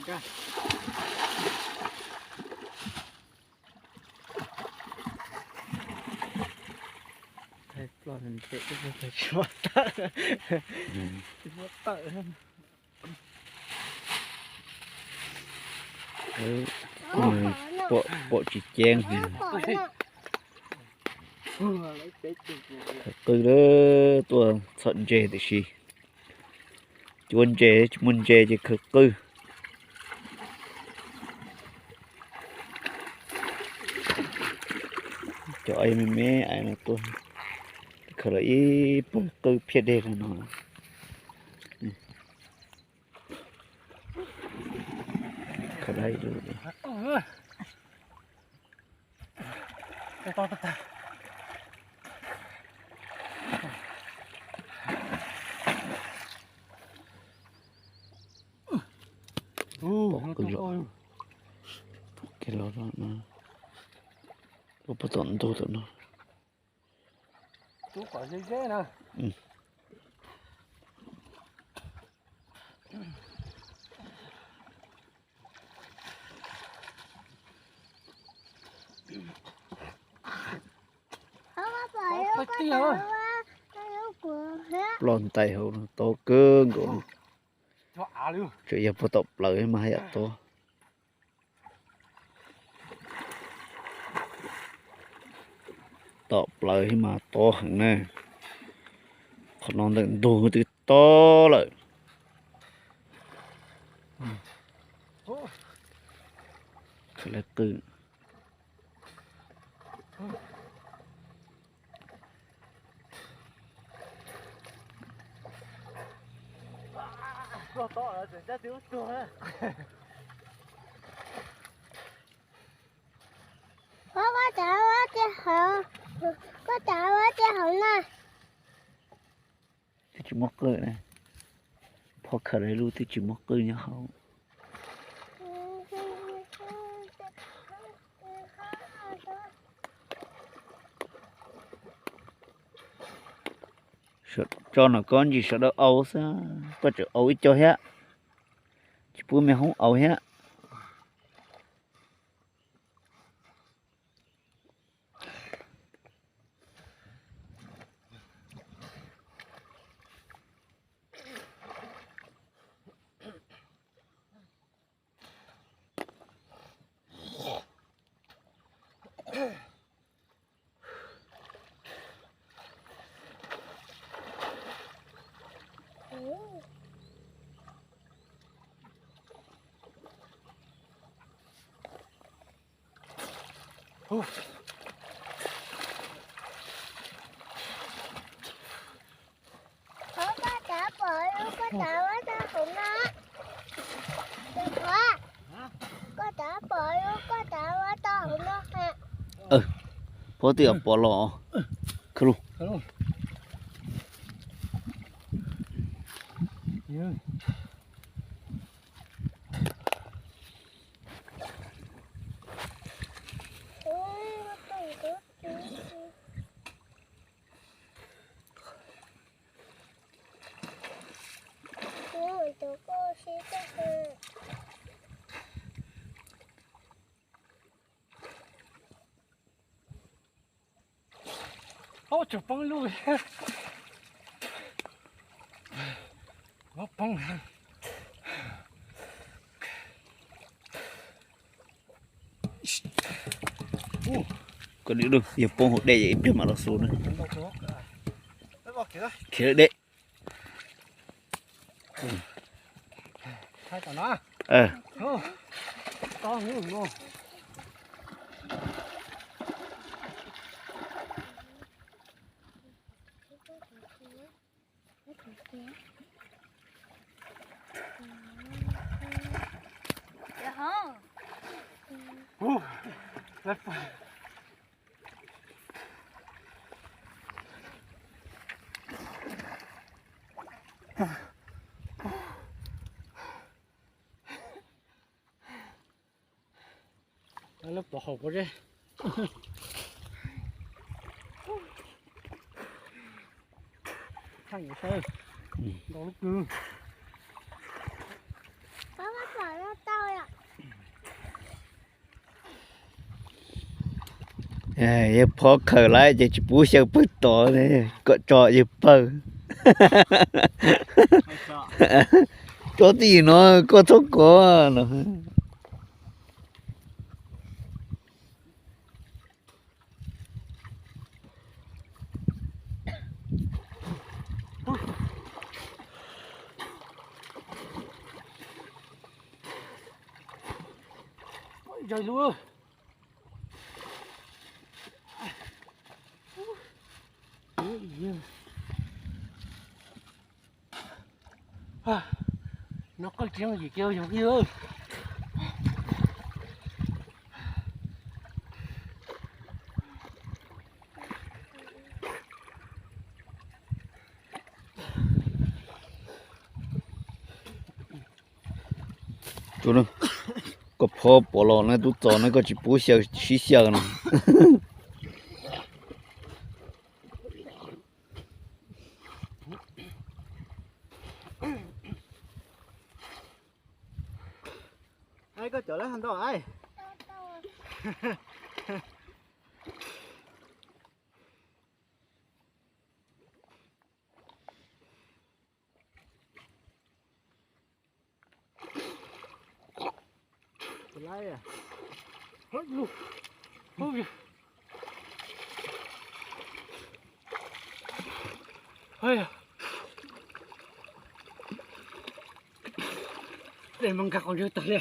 Thaij ploj ntev tsis muaj tawm, tsis muaj tawm. Pom tsis ceeb. Qw lawm, tuaj txhom ntses tiam sis tsis muaj ntses, tsis muaj ntses ces khawv qwj. Cov me me ais no tuaj, khawv lawm ib pawg qwj phiaj dej no. Khawv lawm. Pom qwj los, pom qwj los no, puag tom ntug tom no. Ploj ntais hauv no tau kawg nkaus. Tsuas yog puag tom plawv mas haj yam tau. Tom plawv mas tau heev na. Qhov no ntawm ntug twb tau lawm. Qw. Koj tsav ua tej hauv, koj tsav ua tej hauv na. Twb tsis muaj qwj na. Phom khawv lawm lub twb tsis muaj qwj nyob hauv. Tso no koj ntsis sawv daws aus xwb, koj tseem aus ib co thiab. Tsis pub me hoob aus thiab. Koj tsav pom lub, koj tsav ua tau hauv no. Koj tsav pom lub, koj tsav ua tau hauv no. Phauj twb pom los. Khwv lug. Ob, tsuas poob lub. Poob. Koj dim lug, yog poob hauv dej ib pliag mam los xu na. Khiav dej. Lub pov haum pob zeb. Thaij saib, ntau lub kws. Yawg phob khaws lawm ces tsis pub xyaw pawg tod, kom tso yawg pawg. Tso tib yim no, koj txhob kov no. No koj tsis yooj yim kiag yog kiag. Koj phob pom los na, tub txos na, koj tsis pub xyaw sib xyaw no. Koj cov lawv ntau. Dej mas nkag qhov ntswg tag li.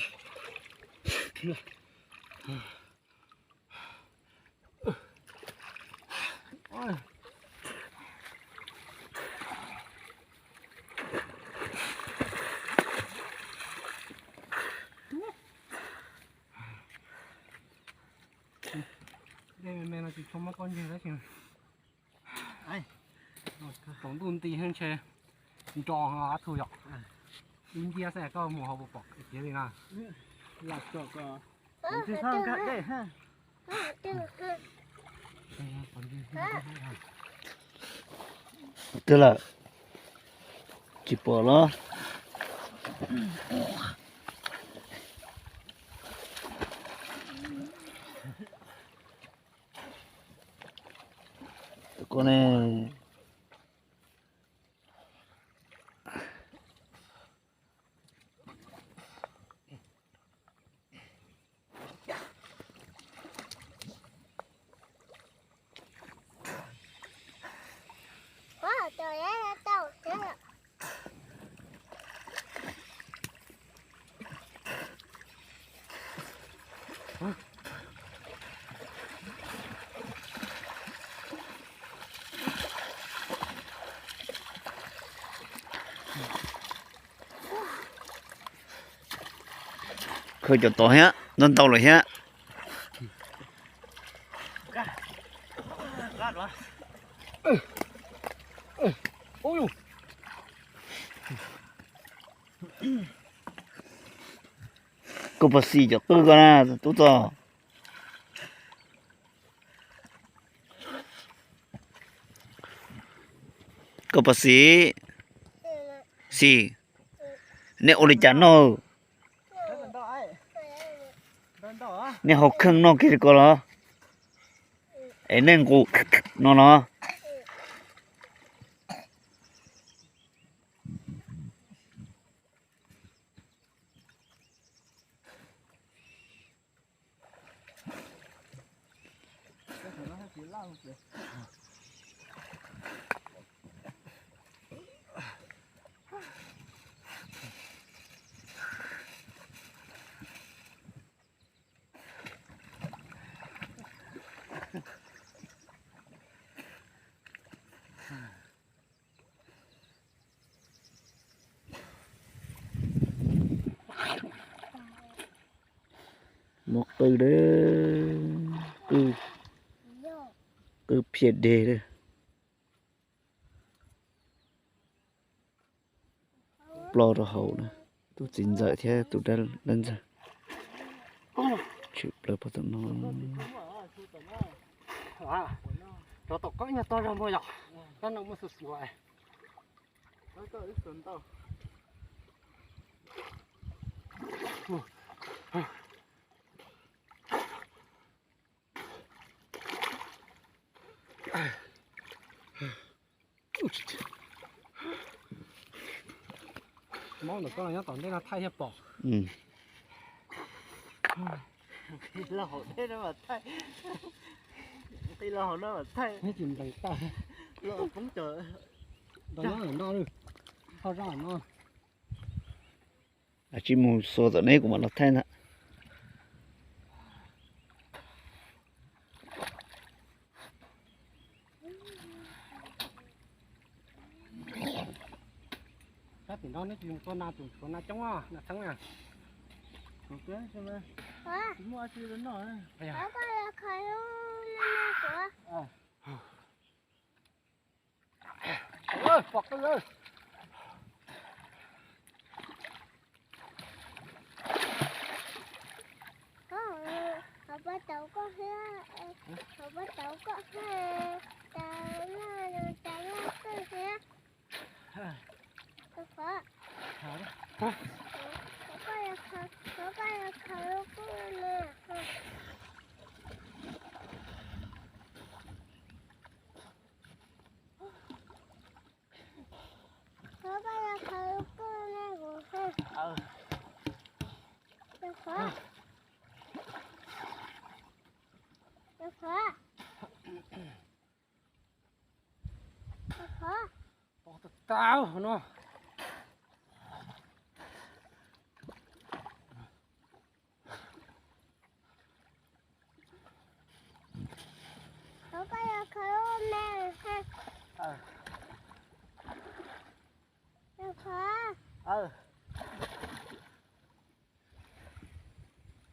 Dej me me no tsis tshua muaj koj ntseg tab sis. Tsaus ntuj nti ntshe nro qab thu yom. Ib nciab xwb koj mus hauv puas pom kev li no. Twg lawm? Tsis pom los? Koj ne? Khaws cov tod thiab, ntau ntau lawm thiab. Koj puas xis cov qwj ko na, tub txos? Koj puas xis? Xis. Nej ua li cas noj? Nej haus kheej noj kiag li ko los? Es nej nqus no los? Muaj qwj, qwj phiaj deg. Ploj rau hauv na, tus txiv ntxawm thiab tus dab ntxawg tshwm plaws pov tom no. Rov tom koj nyuag tog zog muaj yom, kab no muaj xus xus. Mob ntawm koj los nyob tom ntej no thaij thiaj pom. Nqis los hauv dej no mas thaij, nqis los hauv no mas thaij. Neb tsis ntees tawm, los poob cov, los nyob ntawm no, ho zaj no. Tsis mus xuas tom neb kuv mam los thaij ntag. Sab tim no neb tsis mus tua nas, tus tshuav nas coob, nas txheeb na. Muaj dab tsi noj. Pom qw lawm. Hauv pab tauv koj thiab, hauv pab tauv koj thiab, tau laj, tau laj koj thiab. Tus qhov, tus qhov koj yuav khaws, tus qhov koj yuav khaws lub kub no. Tus qhov koj yuav khaws lub kub no kuv thiab. Tus qhov, tus qhov, tus qhov. Pom tau tau no. Tus qhov koj yuav khaws lub me ha. Tus qhov,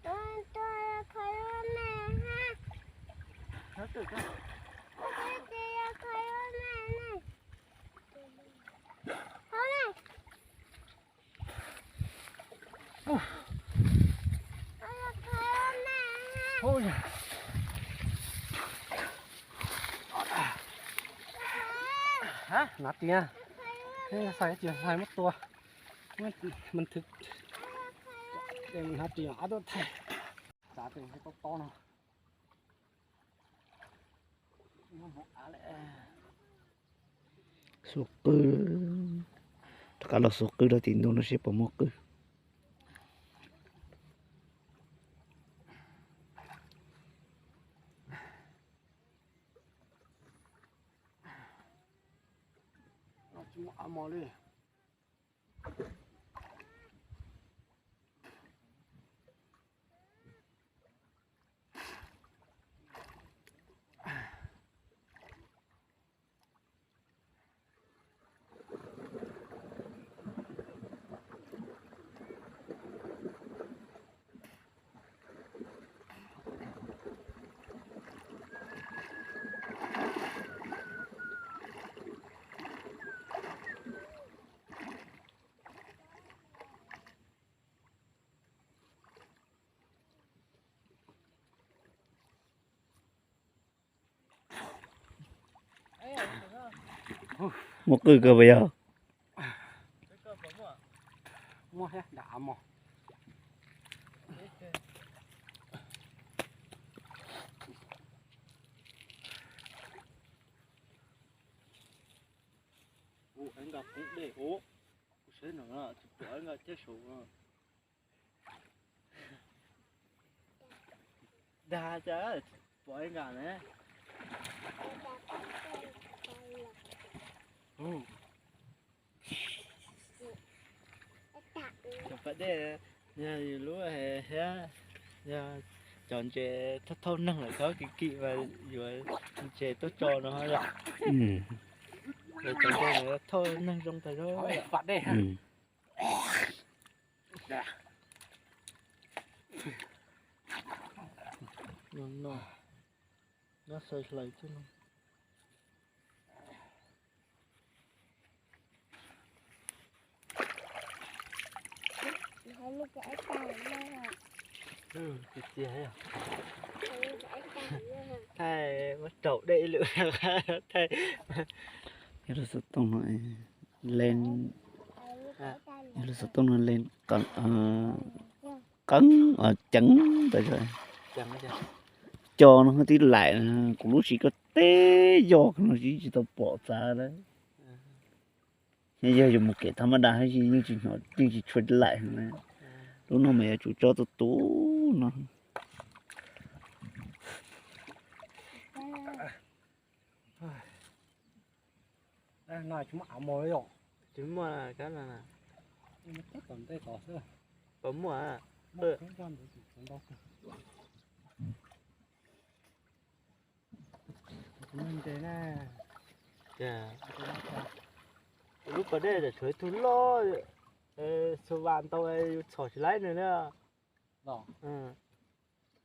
tus qhov yuav khaws lub me ha. Tus qhov yuav khaws lub me ne. Hauv ne. Hnav tias, xais tias xais muab tua, mas thw, hnav tias ob tug thaij, tsav tes tob tob no. Xuas qwj, rov qab los xuas qwj rau tim ntug no seb puas muaj qwj. Tsis muaj av mos li. Muaj qwj kawg puas yog? Muaj thiab, nram av mos. Ua nkas poob dej ua, kuv saib no tsis pom nkas thiab saud. Dag cas pom nkas ne. Cov pas dej, yog yus lub thiab, yog cov ntses thauj thauj neeg lawm txhob kim kim mas yuav ntses tuaj tso no yom. Cov ntses thauj neeg zoo tas zog. No, no, no xaws hlais xwb no. Thaij muab raus dej ib lwm, thaij. Yog lub xov tooj no, yog lub xov tooj no leej qeeb tas, co no twb laim, kuv lub siv koj teb yog no tsis tau pom txav lawm. Nyob yog yus mus kev thab maj dab yeej tsis hnov, yeej tsis tshua laim. Lub no mas yuav tsum tso tus tus no. Tsis muaj kab no na. Puas muaj? Lub pas dej tshuav ib tug loj, xu vam ntau yus txhom tsis laib nws na.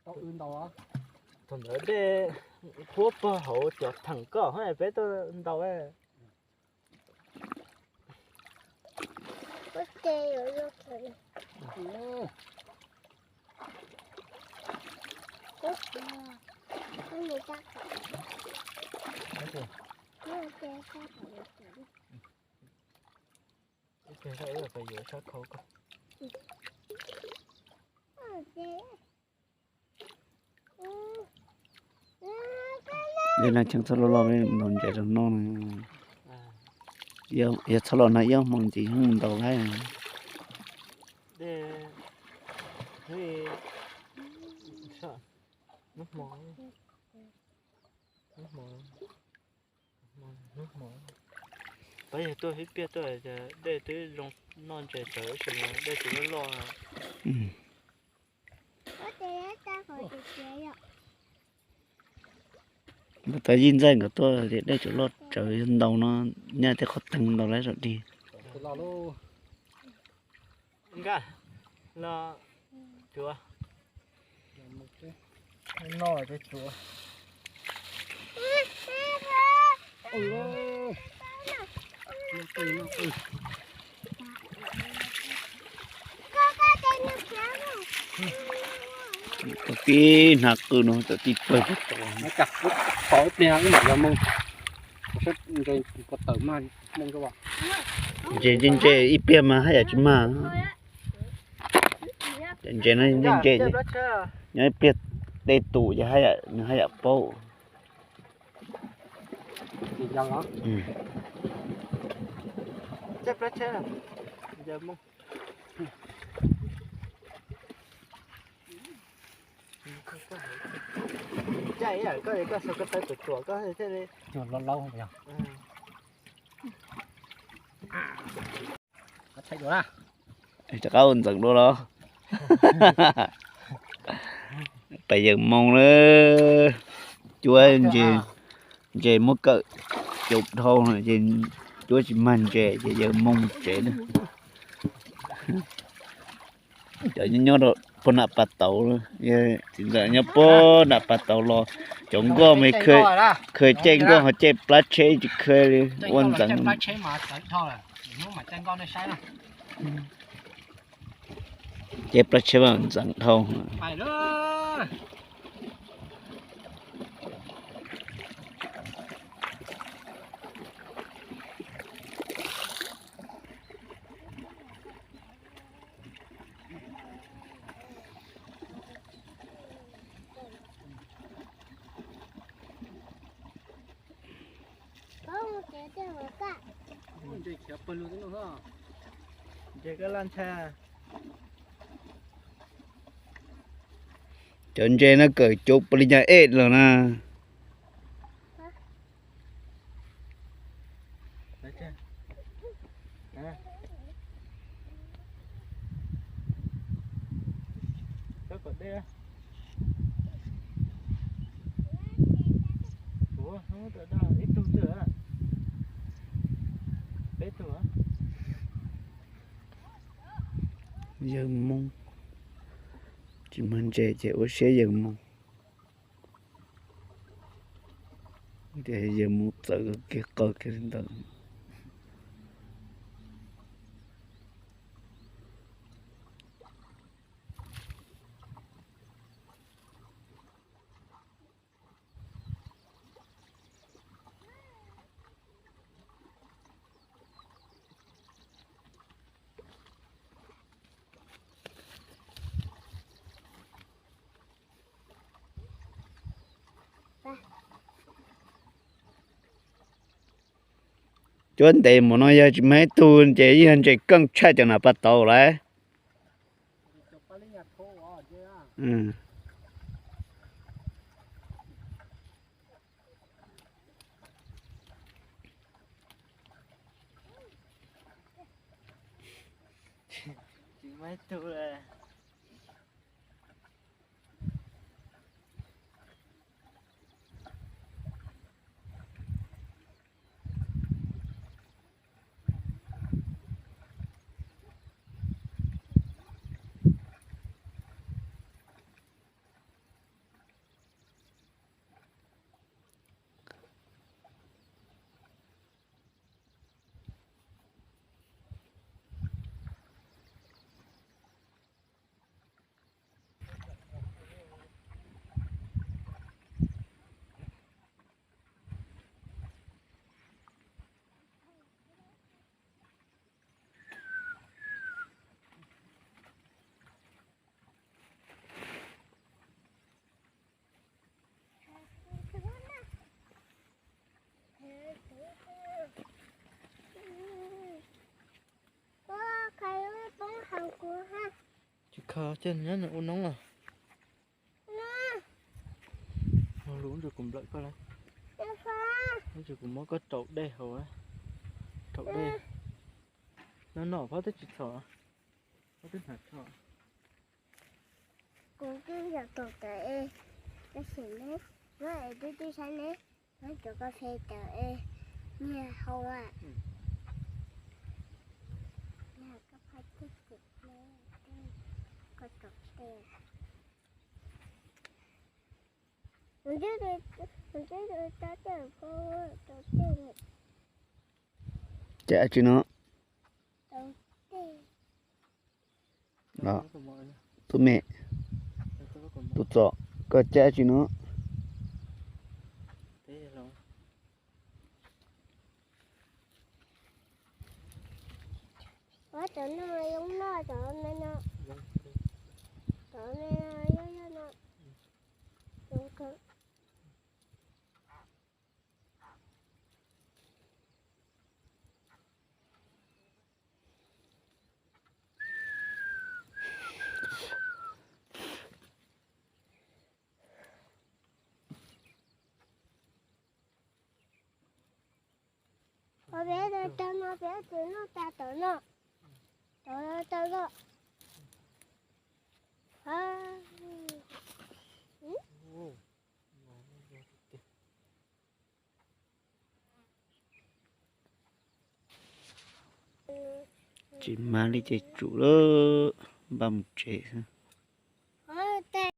Thaum ntawd dej puab pog hauv cov theem koj hab peb tuaj ntaus. Dej no tseem txhob loj loj ntaus ntses rau noj no. Yog txhob los no ib hmo ntxiv yeej mus ntaus laib. Pab yog tuaj ib pliag tuaj dej twb zoo noj ntses tawv tab sis dej tsis loj loj. Npawg Yij Ntxaij nkawd tuaj tias dej tsuas loj tsawv yog ntaus no, nyaj tej qhov teeg ntaus laib zom dig. Nkaj, no cuav, no ces cuav. Tau tib hnav qw no tau tib pawg tau. Ntses ntses ib pliag mas haj yam tsis mag. Ntses no ntses ntses, nyob ib pliag dej tus ces haj yam, nws haj yam paub. Rov qab ua ntxeev dua los. Pais yawm moo na, cuab ntses, ntses muab kawm cov dhau ces cuab tsis mag ntses ces yawm moo tsev na. Cov nyob nyob rau puag nram pas tauv, txiv ntxawm nyob puag nram pas tauv los, cov nkoj mas khaws caij nkoj ho caij plab tsheb tsis khaws li, ua ntxeev. Caij plab tsheb mas ntxeev dhau. Cov ntses no kawm cov pos li nyas ej los na. Yawg Moo, tsis mag ntses ces ua siab yawg Moo. Ces yawg Moo txawv kiag qawg kiag li ntawd. Cuab ntev mus no yog tsis muaj ib tug ces yog ntses keej tshaj cov nas pas tau lawm. Tsis kho, coj nyob ua noob los. Lub ntsis kuv nplawm koj lawm. Ntsis kuv muab koj raum dej haus. Raum dej. No no, phab twb tsis txhom. Phab twb hnav txhom. Kuv twb yog tus tawm es, tab sis neb, neb es twb twb saib neb, neb cov kas fes tawm es nyiag hau a. Koj phab twb tsis, koj raum dej. Cab tsi no? Tus me, tus txom, koj cab tsi no? Peb tau no, peb tsis noj tas tom no. Tom no tau los. Tsis mag li ces tsum lawm, npaj mus tsev xwb.